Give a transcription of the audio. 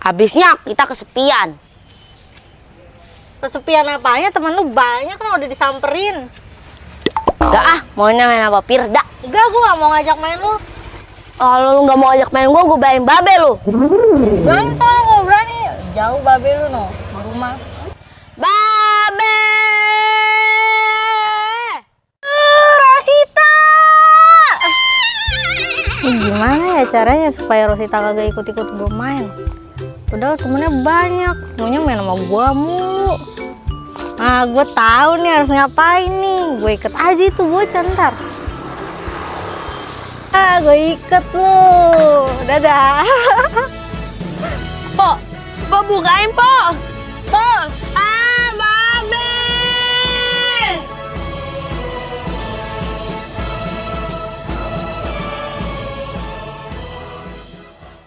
Habisnya kita kesepian. Kesepian apanya? Temen lu banyak kan udah disamperin. Gak ah, maunya main apa Firda? Enggak, gua gak mau ngajak main lu. Kalau lu nggak mau ajak main gua bayarin babe lu. Berani soalnya gua berani. Jauh babe lu no, di rumah. Babe! Rosita! Ini gimana ya caranya supaya Rosita kagak ikut-ikut gua main? Padahal temennya banyak, maunya main sama gua mulu. Ah, gue tahu nih harus ngapain nih. Gue iket aja itu bocah ntar. Ah, gue iket lu. Dadah. Po bukain po. Po.